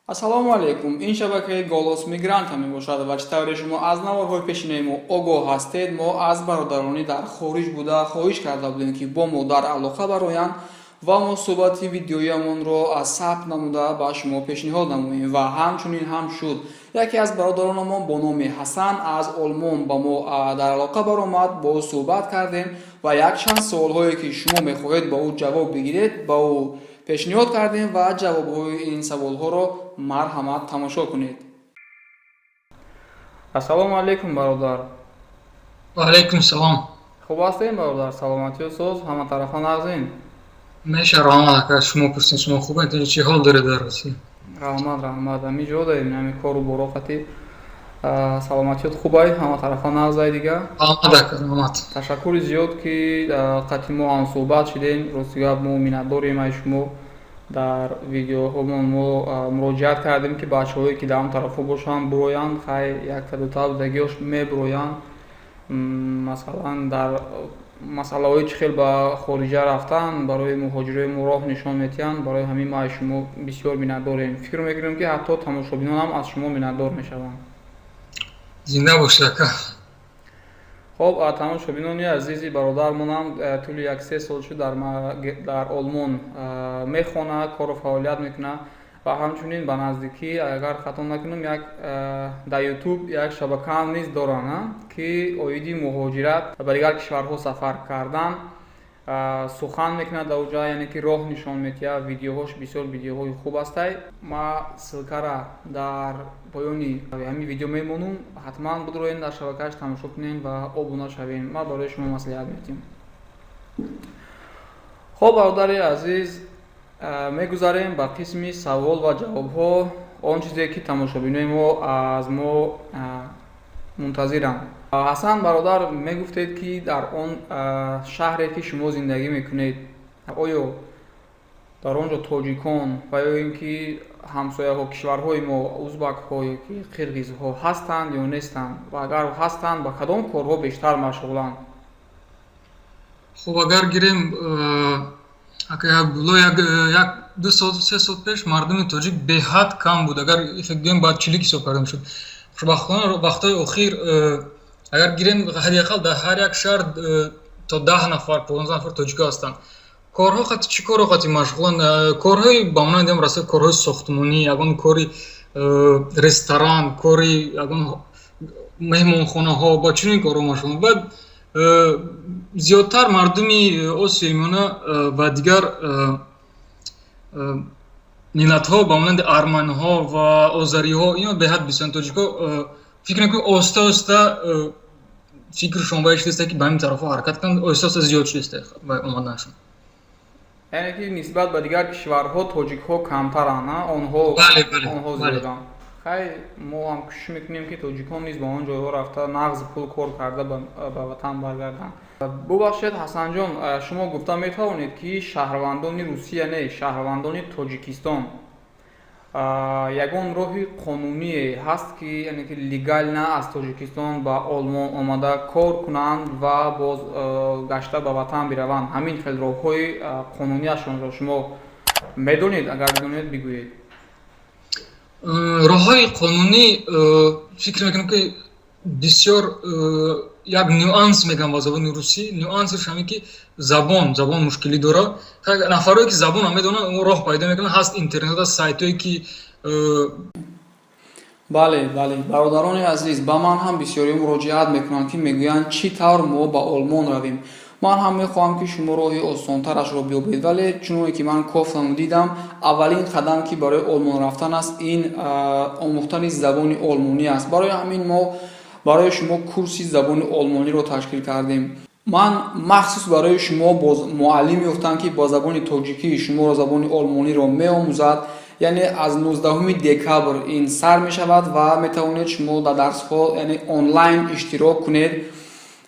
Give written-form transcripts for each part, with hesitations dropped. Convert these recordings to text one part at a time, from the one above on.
Ассалому алайкум, ин шабакаи «Голос мигранта» мебошад ва чӣ тавре шумо аз наворҳои пешинаи мо огоҳ ҳастед, мо аз бародаронӣ дар хориҷ буда хоҳиш карда будем, ки бо мо дар алоқа бароянд ва мо суҳбати видеоиамонро аз сабт намуда ба шумо пешниҳод намоем ва ҳамчунин ҳам шуд. Яке аз бародаронамон бо номи Ҳасан аз Олмон ба мо дар алоқа баромад, бо ӯ суҳбат кардем ва якчанд суолҳое, ки шумо мехоҳед ба ӯ ҷавоб бигиред, ба ӯ пешниҳод кардем ва ҷавобҳои ин саволҳоро марҳамат, тамошо кунед. Ассалому алайкум, бародар. Ва алайкум салом. Хуб ҳастем, бародар? Саломатиё соз, ҳаматарафа нағзем? Меша, раҳмат, ака. Шумо пурсем, шумо хубед? Чӣ ҳол доред дар Россия? Раҳмат, раҳмат, ҳами ҷо дорем, ҳами кору бороқати. Саломатиёт хубай, ҳаматарафа нағзай дига? Раҳмат, ака, раҳмат. Ташаккури зиёд, ки қатъи мо ҳамсӯҳбат шудем. Рости гап, мо миннатдорем аз шумо. Дар видеоҳомон мо муроҷиат кардем, ки бачаҳое, ки дар он тарафҳо бошанд, бироянд. Хай, якта дута будагиҳош мебироянд, масалан, дар масъалаҳои чӣ хел ба хориҷа рафтан барои муҳоҷирои мо роҳ нишон медиҳанд. Барои ҳамин мо аз шумо бисёр миннатдорем. Фикр мекунем, ки ҳатто тамошобинонам аз шумо миннатдор мешаванд. Зинда бошед, ака. Хоб, тамошобинони азизи, бародармонам тӯли як 3 сол шуд дар Олмон мехонад, кору фаъолият мекунад ва ҳамчунин ба наздикӣ, агар хато накунам, як дар Ютуб як шабакаам низ доранд, ки оиди муҳоҷират ба дигар кишварҳо сафар кардан сухан мекунад дар оҷа, яъне ки роҳ нишон медиҳад. Видеоҳош бисёр видеоҳои хуб ҳастай. Ма ссылка ра дар поёни ҳамин видео мемонум, ҳатман бидроен, дар шабакааш тамошо кунем ва обуна шавем. Ма барои шумо маслиҳат медиҳам. Хоб, бародари азиз, мегузарем ба қисми савол ва ҷавобҳо, он чизе ки тамошобинои мо аз мо мунтазиранд. Ҳасан бародар, мегуфтед, ки дар он шаҳре, ки шумо зиндагӣ мекунед, оё дар он ҷо тоҷикон ва ё ин ки ҳамсояҳо, кишварҳои мо, узбакҳо ё ки қирғизҳо ҳастанд ё нестанд ва агар ҳастанд, ба кадом корҳо бештар машғуланд? Хуб, агар гирем, ака Абдулло, як 2 сол, 3 сол пеш мардуми тоҷик беҳад кам буд. Агар гӯем, ба чилик ҳисоб карда мешуд. Хушбахтона, вақтҳои охир, агар гирем, ҳадди ақал дар ҳар як шаҳр то 10 нафар, 15 нафар тоҷико ҳастанд. Корҳо қати чӣ корҳо қати машғуланд? Корҳои ба монанди ҳам расо, корҳои сохтмонӣ, ягон кори ресторан, кори ягон меҳмонхонаҳо, ба чунин корҳо машғуланд. Баъд зиёдтар мардуми Осиёи Миёна ва дигар миллатҳо, ба монанди арманҳо ва озариҳо, ино беҳад бисёранд. Тоҷико, фикр мекунам, оҳиста оҳиста фикршон ба шудааст, ки ба ҳамин тарафҳо ҳаракат кунанд. Оҳиста оҳиста зиёд шудааст омаданашон. Яъне ки нисбат ба дигар кишварҳо тоҷикҳо камтаранд, онҳо онҳо зиёданд. Хай, мо ҳам кӯшиш мекунем, ки тоҷикон низ ба он ҷойҳо рафта, нағз пул кор карда, ба ватан баргарданд. Бубахшед, Ҳасанҷон, шумо гуфта метавонед, ки шаҳрвандони Русия не, шаҳрвандони Тоҷикистон ягон роҳи қонуние ҳаст, ки яъне ки легально аз Тоҷикистон ба Олмон омада, кор кунанд ва боз гашта ба ватан бираванд? Ҳамин хел роҳҳои қонунияшонро шумо медонед? Агар бидонед, бигӯед. Роҳҳои қонунӣ, фикр мекунам, ки бисёр як нюанс мегӯям ба забони русӣ. Нюансаш ҳамин, ки забон мушкилӣ дорад. Нафарое, ки забонро медонанд, роҳ пайдо мекунанд. Ҳаст интернет, ҳаст сайтҳое, ки Бале, бародарони азиз, ба ман ҳам бисёриҳо муроҷиат мекунанд, ки мегӯянд, чӣ тавр мо ба Олмон равем. Ман ҳам мехоҳам, ки шумо роҳи осонтарашро биёбед, вале чуноне ки ман кофтаму дидам, аввалин қадам, ки барои Олмон рафтан аст, ин омӯхтани забони олмонӣ аст. Барои ҳамин мо барои шумо курси забони олмониро ташкил кардем. Ман махсус барои шумо боз муаллим ёфтам, ки бо забони тоҷикӣ шуморо забони олмониро меомӯзад. Яъне аз 19 декабр ин сар мешавад ва метавонед шумо дар дарсҳо, яъне онлайн, иштирок кунед.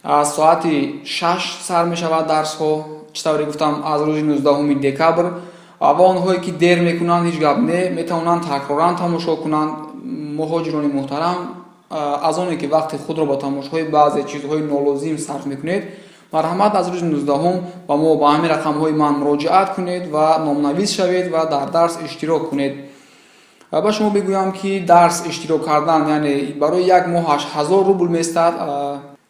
Аз соати 6 сар мешавад дарсҳо, чӣ тавре гуфтам, аз рӯзи 19 декабр. Ва онҳое, ки дер мекунанд, ҳеҷ гап не, метавонанд такроран тамошо кунанд. Муҳоҷирони муҳтарам, аз оне ки вақти худро ба тамошоҳои баъзе чизҳои нолозим сарф мекунед, марҳамат, аз рӯзи 19-ум ба мо ба ҳамин рақамҳои ман муроҷиат кунед ва номнавис шавед ва дар дарс иштирок кунед. Ба шумо бигӯям, ки дарс иштирок кардан, яъне барои як моҳаш 1000 рубл местад.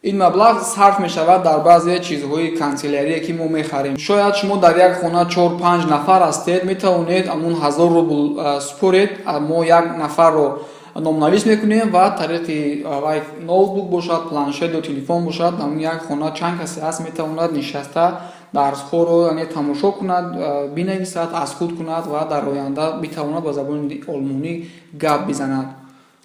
Ин маблағ сарф мешавад дар баъзе чизҳои канселярие, ки мо мехарем. Шояд шумо дар як хона чор панҷ нафар ҳастед, метавонед ҳамун 1000 рубл супоред, мо як нафарро номнавис мекунем ва тариқи вай, ноутбук бошад, планшет ё телефон бошад, ҳамун як хона чанд касе ҳаст, метавонад нишаста дарсҳоро, яъне, тамошо кунад, бинависад, аз худ кунад ва дар оянда битавонад ба забони олмонӣ гап бизанад.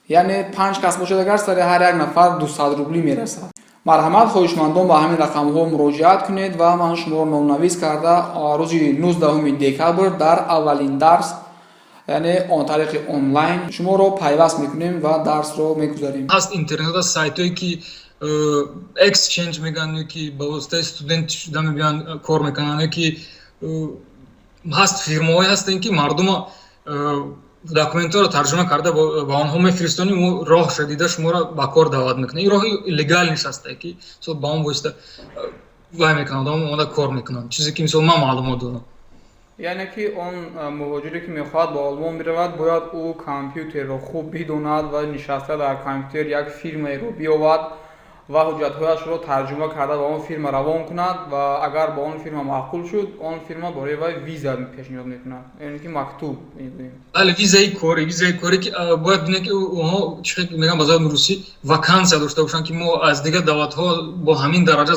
Яъне панҷ кас бошад агар, сари ҳар як нафар 200 рублӣ мерасад. Марҳамат, хоҳишмандон, ба ҳамин рақамҳо муроҷиат кунед ва ман шуморо номнавис карда, рӯзи 19 декабр дар аввалин дарс, яъне он тариқи онлайн, шуморо пайваст мекунем ва дарсро мегузарем. Ҳаст интернет сайтҳое, ки exchange мегӯянд, ки ба воситаи студент шуда мебиёянд, кор мекунанд, ки ҳаст фирмаҳое ҳастанд, ки мардума документҳоро тарҷума карда ба онҳо мефиристонем, роҳша дида шуморо ба кор даъват мекунад. Ин роҳи легальный ҳастае, ки мисол ба он восита вай мекунанд, одам омода кор мекунанд, чизе ки мисол ман маълумот дорам. Яъне ки он муҳоҷире, ки мехоҳад ба Олмон биравад, бояд ӯ компютерро хуб бидонад ва нишаста дар компютер як фирмаеро биёбад ва ҳуҷҷатҳояшро тарҷума карда ба он фирма равон кунад ва агар ба он фирма маъқул шуд, он фирма барои вай виза пешниҳод мекунад, яъне ки мактуб мегӯем. Бале, визаи корӣ, ки бояд бинед, ки онҳо, чӣ мегӯям ба забони русӣ, вакансия дошта бошанд, ки мо аз дигар давлатҳо бо ҳамин дараҷа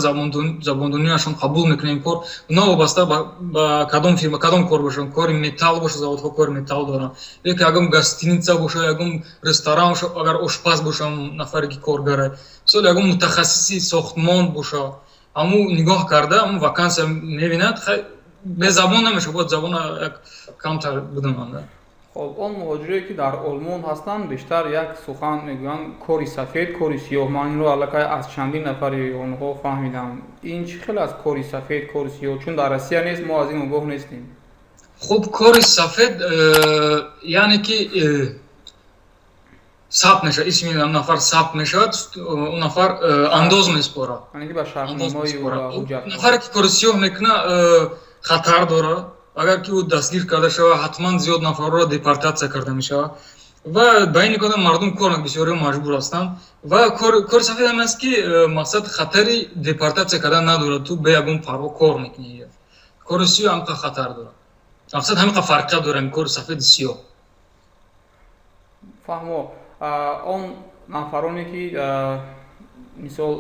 забондониашон қабул мекунем кор, новобаста ба кадом фирма, кадом кор бошад, кори металл бошад, заводҳо кори металл доранд, ё ки ягон гостиница бошад, ягон ресторан бошад, агар ошпаз бошад, нафаре ки коргара, мисол, ягон мутахассиси сохтмон бошад, ҳамун нигоҳ карда, ҳамун вакансия мебинад. Безабон намешавад, бояд забона як камтар бидонанд. Хоб, он муҳоҷире, ки дар Олмон ҳастанд, бештар як сухан мегӯянд: кори сафед, кори сиёҳ. Ман инро аллакай аз чандин нафари онҳо фаҳмидам. Ин чӣ хел аст, кори сафед, кори сиёҳ? Чун дар Россия нест, мо аз ин огоҳ нестем. Хуб, кори сафед яъне ки сабт мешавад, исми нафар сабт мешавад, он нафар андоз месупорад. Яъне ки ба шартномаи Нафаре ки кори сиёҳ мекунад, хатар дорад. Агар ки ӯ дастгир карда шавад, ҳатман зиёд нафарро депортатсия карда мешавад ва ба ин никоҳ мардум кор бисёриҳо маҷбур ҳастанд. Ва кори сафед ҳам аст, ки мақсад хатари депортатсия кардан надорад, ту бе ягон парво кор мекунӣ. Кори сиёҳ ҳамқа хатар дорад. Мақсад ҳамин қа фарқият дорад кори сафеди сиёҳ. Фаҳмо. Он нафароне, ки мисол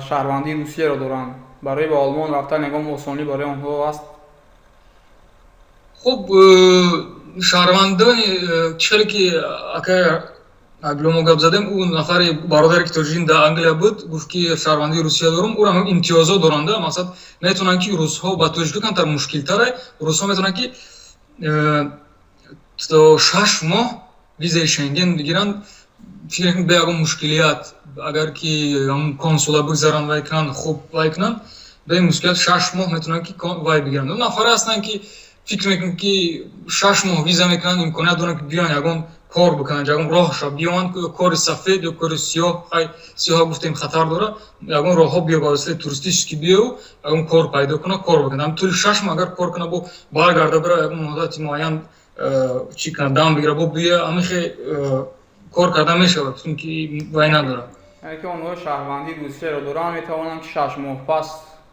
шаҳрвандии Русияро доранд, барои ба Олмон рафтан ягон осонӣ барои онҳо аст? Хуб, шаҳрвандони чӣ хеле ки акай Абдулло гап задем, ӯ нафари бародаре, ки тоҷикин дар Англия буд, гуфт, ки шаҳрвандии Русия дорум, ӯро имтиёзот доранд. Мақсад, метавонанд, ки русҳо ба тоҷико камтар мушкилтаре, русҳо метавонанд, ки то 6 моҳ визаи Шенген бигиранд, фикр бе ягон мушкилият. Агар ки консула бигзаранд, вай кунанд, хуб вай кунанд, бе мушкилият 6 моҳ метавонанд, ки вай бигиранд. Нафаре ҳастанд, ки фикр мекунанд, ки 6 моҳ виза мекунанд, имконият доранд, ки биёянд, ягон кор бикунанд, ягон роҳша биёянд, кори сафед ё кори сиёҳ. Хай, сиёҳ гуфтем, хатар дорад. Ягон роҳҳо биё, ба воситаи туристически биёю, ягон кор пайдо кунад, кор бикунад. Тӯли 6 моҳ агар кор кунад, бо баргарда бира, ягон муҳлати муайян чӣ кунад, дам бигира, бо бия, ҳамихе кор карда мешавад, чунки вай надорад. Яъне ки онҳо шаҳрвандии Русияро доранд, метавонанд, ки 6 моҳ пас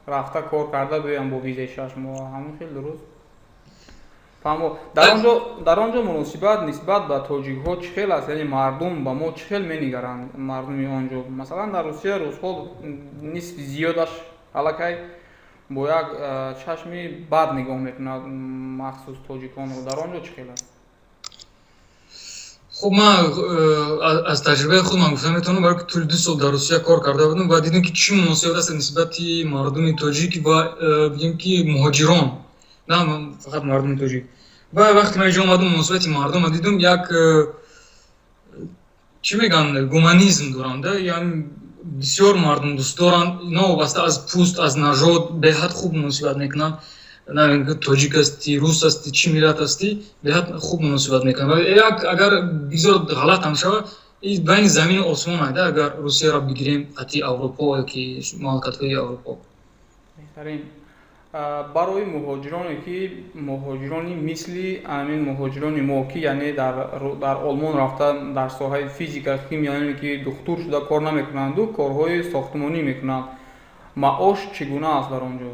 рафта, кор карда биёянд бо визаи 6 моҳ. Ҳамин хел, дуруст? Фаҳмо. Дар он ҷо муносибат нисбат ба тоҷикҳо чӣ хел аст? Яъне мардум ба мо чӣ хел менигаранд, мардуми он ҷо? Масалан, дар Русия русҳо нисфи зиёдаш аллакай бо як чашми бад нигоҳ мекунад, махсус тоҷиконро. Дар он ҷо чӣ хел аст? Хуб, ман аз таҷрибаи худ ман гуфта метавонам, барои ки тӯли 2 сол дар Русия кор карда будам ва дидем, ки чӣ муносибат аст нисбати мардуми тоҷик ва бигем, ки муҳоҷирон, на фақат мардуми тоҷик. Ва вақте ман инҷо омадам, муносибати мардумро дидам, як чӣ мегӯянд, гуманизм доранд, яъне бисёр мардум дӯст доранд, новобаста аз пӯст, аз нажод, беҳад хуб муносибат мекунанд. Тоҷик ҳастӣ, рус ҳастӣ, чӣ миллат ҳастӣ, беҳад хуб муносибат мекунанд. Ва як агар бисёр ғалат ҳам шавад, байни замину осмон айда, агар Русияро бигирем қатъи Аврупо ёки мамлакатҳои Аврупо. Беҳтарин. Барои муҳоҷироне, ки муҳоҷирони мисли ҳамин муҳоҷирони мо, ки яъне дар Олмон рафта, дар соҳаи физика, химия, яъне ки духтур шуда кор намекунанду корҳои сохтмонӣ мекунанд, маош чӣ гуна аст дар он ҷо?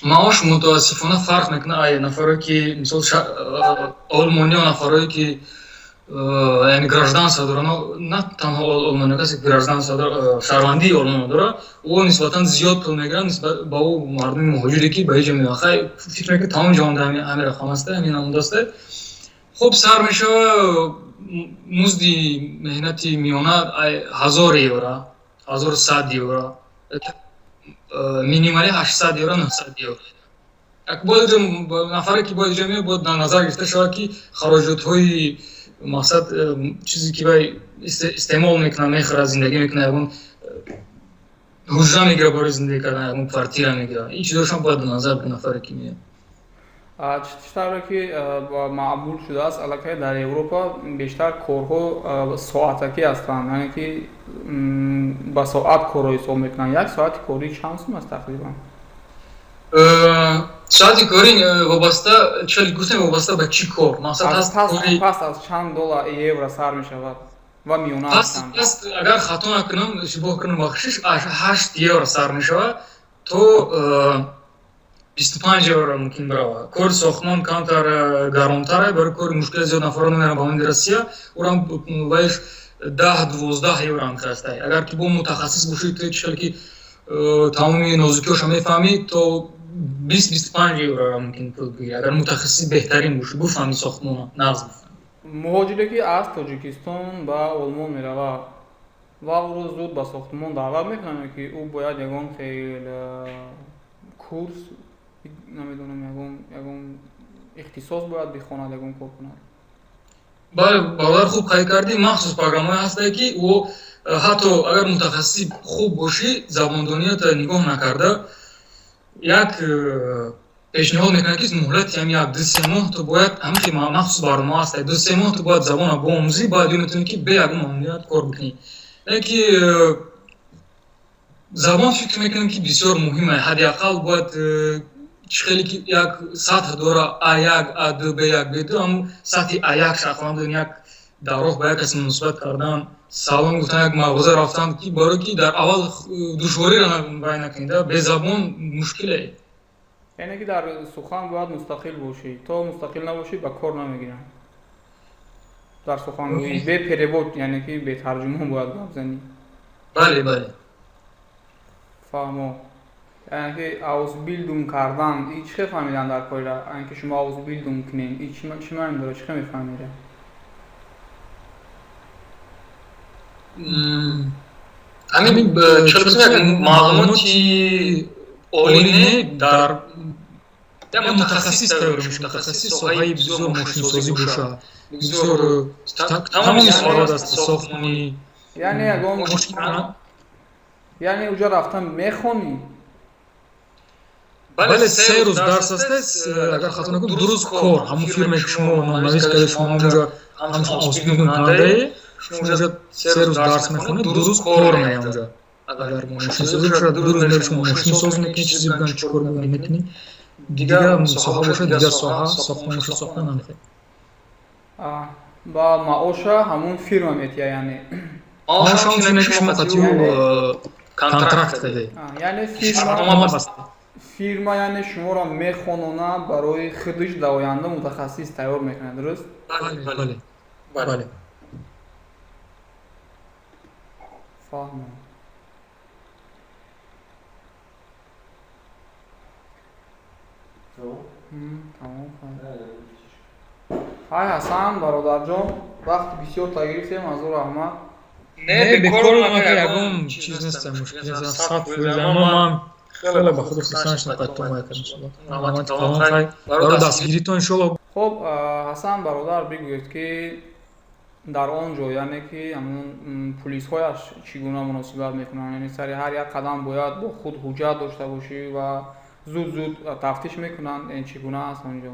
Маош мутаассифона фарқ мекунад ай нафаре, ки мисол олмониё, нафарое, ки яъне гражданство доранд, на танҳо олмониё, касе ки гражданство дорад, шаҳрвандии олмонро дорад, ӯ нисбатан зиёд пул мегирад нисбат ба ӯ мардуми муҳоҷире, ки ба ҳеҷ ҷо меояд. Хай, фикр мекунед, тамоми ҷаҳон ҳамин рақам аста, ҳамин намуд аста. Хуб, сар мешава музди меҳнати миёна 1000 евро, 1100 евро, минималӣ 800 евро, 900 евро. Бояд нафаре, ки бояд ҷо меояд, бояд дар назар гирифта шавад, ки хароҷотҳои, мақсад, чизе ки вай истеъмол мекунад, мехӯрад, зиндагӣ мекунад, ягон ҳуҷра мегирад барои зиндагӣ кардан, ягон квартира мегирад, ин чизҳошам бояд дар назар бигирад нафаре, ки меояд. Чӣ тавре ки маъмул шудааст, аллакай дар Европа бештар корҳо соатакӣ ҳастанд, яъне ки ба соат корро ҳисоб мекунанд. Як соати корӣ чанд сум аст тақрибан? Соати корӣ вобаста, чӣ гуфтем, вобаста ба чӣ кор, мақсад ҳаст. Пас аз чанд доллар, евро сар мешавад ва миёна? Паст, агар хато накунам, иштибоҳ кунам, бахшиш, 8 евро сар мешавад, то 25 евро мумкин биравад. Кори сохтмон камтар гаронтар, барои кори мушкили зиёд нафарон намеранд ба монанди Россия, урам вайш 10-12 евро ҳам хастай. Агар ки бо мутахассис бошӣ, ту чӣ хеле ки тамоми нозукиҳоша мефаҳмӣ, то 20-25 евро мумкин пул бигирӣ, агар мутахассиси беҳтарин бошӣ, буфаҳми сохтмона нағз бифаҳмӣ. Муҳоҷире, ки аз Тоҷикистон ба Олмон меравад ва ӯро зуд ба сохтмон даъват мекунанд, ки ӯ бояд ягон хел курс, намедонам, ягон ихтисос бояд бихонад, ягон кор кунад? Бале, бародар, хуб қайд кардӣ. Махсус программаҳое ҳастае, ки ӯ ҳатто агар мутахассиси хуб бошӣ, забондониятро нигоҳ накарда, як пешниҳод мекунад, ки муҳлати ҳам як 2-3 моҳ ту бояд, ҳамин махсус барнома ҳастае, 2-3 моҳ ту бояд забонро биомӯзӣ, баъд ё метавонӣ, ки бе ягон мамнуният кор бикунӣ. Леки забон, фикр мекунам, ки бисёр муҳим е. Ҳадди ақал бояд чӣ хеле ки як сатҳ дора: А1, А2, Б1, Б2. Ҳамун сатҳи А1 шахлан як дар роҳ ба як касе муносибат кардан, салом гуфтан, як мағоза рафтан, ки барое ки дар аввал душвориро вай накунӣ, безабон мушкиле. Яъне ки дар сухан бояд мустақил бошӣ, то мустақил набошӣ, ба кор намегиранд. Дар сухангӯӣ бе перевод, яъне ки бе тарҷумон бояд гап занӣ. Бале. Фаҳмо. Яъне ки Ausbildung кардан и чӣ хел фаҳмидан дар корира? Яъне ки шумо Ausbildung кунед, и чӣ маъно дорад, чӣ хел мефаҳмида? Ҳамин чӣ як маълумоти олӣ не, дар як мутахассис тайёр мешавад, мутахассиси соҳаи бисёр мошинсозӣ бошад, бисёр тамоми соҳаҳо даст сохтмонӣ. Яъне ягон, яъне уҷа рафтан мехонӣ? Бале, 3 рӯз дарс аст, агар хато накунам, 2 рӯз кор. Ҳамун фирме, ки шумо номнавис карда, шумо ҳамунҷо ҳамчун Ausbildung-кунандае, шумо унҷа 3 рӯз дарс мехонед, 2 рӯз кор меояд. Агар мошинсозӣ бошад, 2 рӯз мери, шумо мошинсоз мекунӣ, чизе бигӯянд, чӣ кор мекунӣ. Дигар соҳа бошад, дигар соҳа, сохтмон бошад, сохтмон, ҳамхел. Ба маоша ҳамун фирма метиҳа, яъне? Маоша ҳамун фирме, ки шумо қатъию контракт кардед. Яъне фирма, яъне шуморо мехононад, барои худиш дар оянда мутахассис тайёр мекунад, дуруст? Бале. Фаҳмам. Тамом. Ҳай, Ҳасан бародарҷон, вақти бисёр та гирифтем, азу раҳмат. Не, бекор ягон чиз нестам, мушкил нест, 100%. Аммо ман хеле ба худ хурсанд шудам, қайтон бояд иншоалло. Раҳмати калон, хай, барои дастгиритон, иншоалло. Хуб, Ҳасан бародар, бигӯед, ки дар он ҷо, яъне ки ҳамун пулисҳояш чӣ гуна муносибат мекунанд? Яъне сари ҳар як қадам бояд бо худ ҳуҷҷат дошта бошӣ ва зуд зуд тафтиш мекунанд, чӣ гуна аст он ҷо?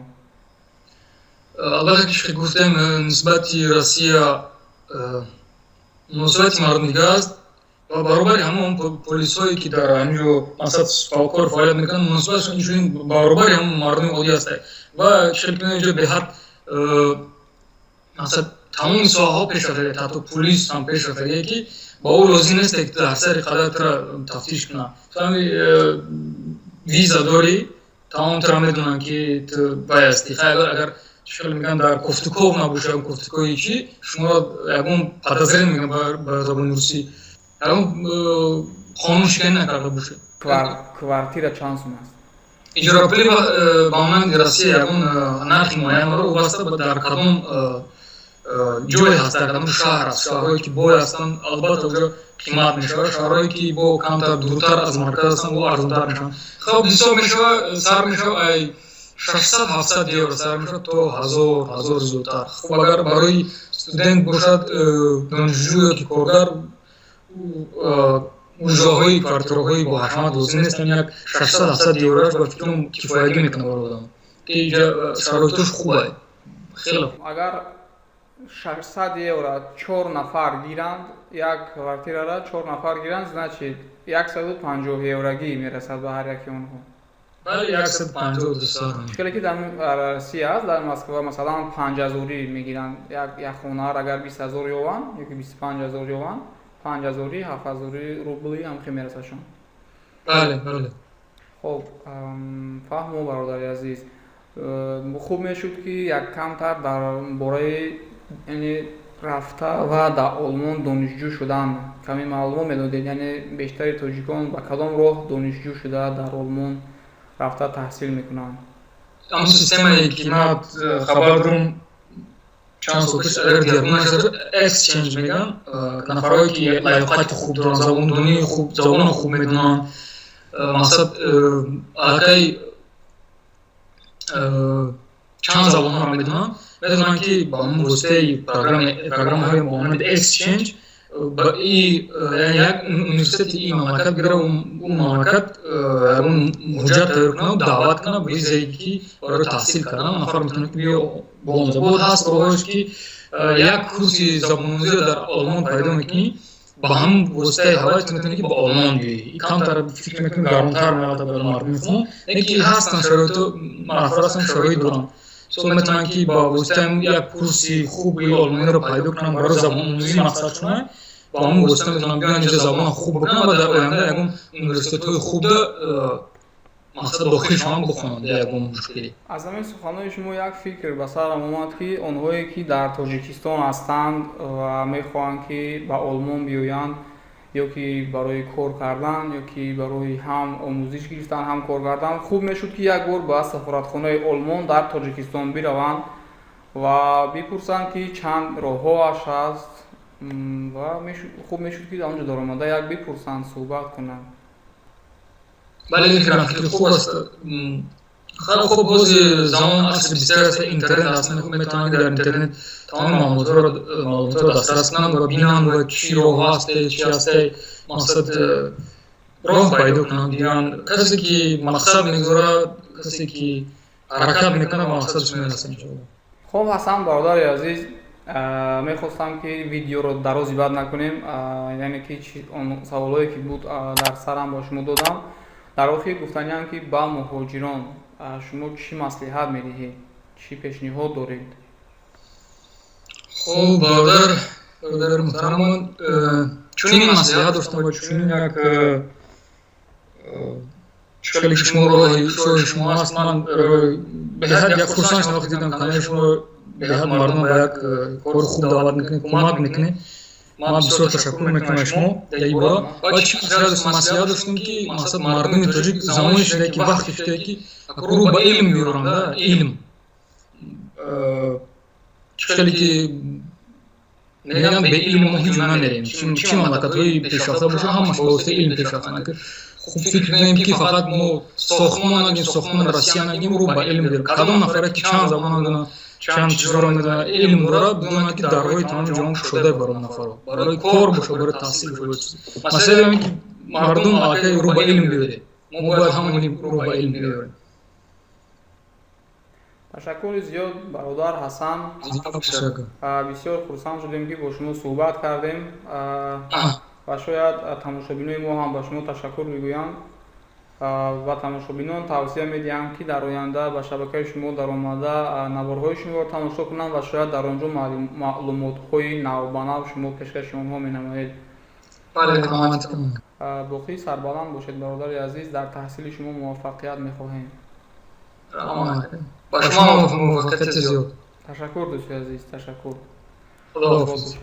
Албатта, ки гуфтем, нисбати Россия муносибати мардум дигар аст. Ва баробари ҳамон полисҳое, ки дар ҳаминҷо, масалан, кор фаъолият мекунанд, муносибатшон инчунин баробари ҳамон мардуми оддӣ ҳастанд. Ва хеле инҷо беҳад, масалан, тамоми соҳаҳо пеш рафтагианд, ҳатто пулис ҳам пеш рафтагие, ки ба ӯ лозим нест, ки дар сари қадар тура тафтиш кунад. Ту ҳами виза дорӣ, тамом, тура медонанд, ки ту бай ҳастӣ. Хай, агар хеле мегӯям, дар кофтуков набошад, кофтукови чӣ, шуморо ягон подозрение мегӯям ба забони русӣ, ягон қонуншиканӣ накарда бошед. Квартира чанд сум аст? Иҷорапулӣ ба монанди Россия ягон нархи муайян дорад, вобаста ба дар кадом ҷое ҳаст, дар кадом шаҳр аст. Шаҳрҳое, ки бой ҳастанд, албатта, оҷо қимат мешавад, шаҳрҳое, ки бо камтар дуртар аз марказ ҳастанд, о арзонтар мешаванд. Хоб, ҳисоб мешавад, сар мешавад ай 600-700 евро сар мешавад то 1000, 1000 зиёдтар. Хуб, агар барои студент бошад, донишҷӯ ё ки коргар, ҷоҳои квартираҳои бо ҳашамат лозим нестанд, як 600-700 евроаш, ба фикрам, кифоягӣ мекунад барои одам, ки инҷа шароитош хуб хеле. Агар 600 евро чор нафар гиранд, як квартирара чор нафар гиранд, значит, 150 еврогӣ мерасад ба ҳар яки онҳо. Бале, 150, 200. Хеле ки дар Россия аст, дар Москва, масалан, 5000-ӣ мегиранд як хонаро. Агар 20 000 ёванд ёки 25 000 ёванд, 5000-ӣ, 7000-и рубли ҳамхел мерасадшон. Бале. Хоб, фаҳмо, бародари азиз. Хуб мешуд, ки як камтар дар бораи, яъне, рафта ва дар Олмон донишҷӯ шудан каме маълумот медодед. Яъне бештари тоҷикон ба кадом роҳ донишҷӯ шуда, дар Олмон рафта таҳсил мекунанд? Ҳамон системае, ки ман хабар дорам, чанд сол пеш, агар дигаргун нашуда, exchange мегӯянд. Нафарҳое, ки лаёқати хуб доранд, забондонии хуб, забонро хуб медонанд, мақсад, аллакай чанд забонҳоро медонанд, метавонанд, ки ба ҳамон воситаи программаҳои бо монанди exchange ба як университети ин мамлакат гира, ӯ мамлакат ягон ҳуҷҷат тайёр кунад, даъват кунад ба визае, ки барои таҳсил кардан нафар метавонад, ки биё биомӯзад. Боз ҳаст роҳҳоеш, ки як курси забономӯзиро дар Олмон пайдо мекунӣ, ба ҳамон воситаи ҳавай ту метавонӣ, ки ба Олмон биёӣ. Камтар, фикр мекунӣ, гаронтар меалбатта барои мардуми худмон, не ки ҳастанд шароито, нафар ҳастанд, шароит доранд, со метавонанд, ки ба воситаи як курси хуби олмониро пайдо кунанд барои забономӯзӣ, мақсад шуна, ба ҳамон восита метавонанд биёянд инҷо, забонро хуб бикунанд ва дар оянда ягон университетҳои хубда, мақсад, дохил шаванд, бихонанд бе ягон мушкилӣ. Аз ҳамин суханҳои шумо як фикр ба сарам омад, ки онҳое, ки дар Тоҷикистон ҳастанд ва мехоҳанд, ки ба Олмон биёянд, ё ки барои кор кардан, ё ки барои ҳам омӯзиш гирифтан, ҳам кор кардан, хуб мешуд, ки як бор ба сафоратхонаи Олмон дар Тоҷикистон бираванд ва бипурсанд, ки чанд роҳҳоаш ҳаст, ва хуб мешуд, ки он ҷо даромада як бипурсанд, суҳбат кунанд. Бале, фикрам, фикри хуб аст. Хеле хуб, бози замон асри 21 аст, интернет аст, метавонанд дар интернет тамоми маълумотҳоро дастрас кунанд ва бинанд ва чӣ роҳ ҳасте, чӣ ҳасте, мақсад, роҳ пайдо кунанд, бинанд. Касе, ки мақсад мегузорад, касе, ки ҳаракат мекунад, ба мақсадаш мерасад, иншоалло. Хуб, Ҳасан, бародари азиз, мехостам, ки видеоро дарози бад накунем, яъне ки он саволҳое, ки буд дар сарам, ба шумо додам. Дар охир гуфтаниам, ки ба муҳоҷирон шумо чӣ маслиҳат медиҳед, чӣ пешниҳод доред? Хуб, бародари муҳтарам, чунин маслиҳат доштам ва чунин як хеле ки шумо роҳи шоҳи шумо аст, ман беҳад як хурсанд шудам, вақте дидам канали шумо, беҳад мардум ба як кори хуб даъват мекунед, кӯмак мекунед. Ман бисёр ташаккур мекунам аз шумо дар ин бора. Ва чӣ маслиҳат доштам, ки мақсад, мардуми тоҷик замоне шуда, ки вақте шуда, ки рӯ ба илм биёранд. Илм хеле ки мегӯям, бе илм мо ҳеҷ ҷо намерем. Чӣ мамлакатҳои пешрафта бошад, ҳамаш ба воситаи илм пешрафтанд. Хуб, фикр кунем, ки фақат мо сохтмон нагем, сохтмони Россия нагем, рӯ ба илм биёрем. Кадом нафаре, ки чанд забон медонад, чанд чизҳоро медонад, илм дорад, бидонад, ки дарҳои тамоми ҷаҳон кушода барои нафарҳо, барои кор бошад, барои таҳсил бошад. Масъала ин, ки мардум аллакай рӯ ба илм биёрем, мо бояд ҳамони рӯ ба илм биёрем. Ташаккури зиёд, бародар Ҳасан. Бисёр хурсанд шудем, ки бо шумо суҳбат кардем. Ва шояд тамошобинои мо ҳам ба шумо ташаккур мегӯянд ва тамошобинон тавсия медиҳам, ки дар оянда ба шабакаи шумо даромада, наворҳои шуморо тамошо кунанд ва шояд дар он ҷо маълумотҳои навбанав шумо пешкаши онҳо менамоед. Боқӣ сарбаланд бошед, бародари азиз, дар таҳсили шумо муваффақият мехоҳем. Ба шумо муваффақияти зиёд. Ташаккур, дӯсти азиз, ташаккур. Худоҳофиз.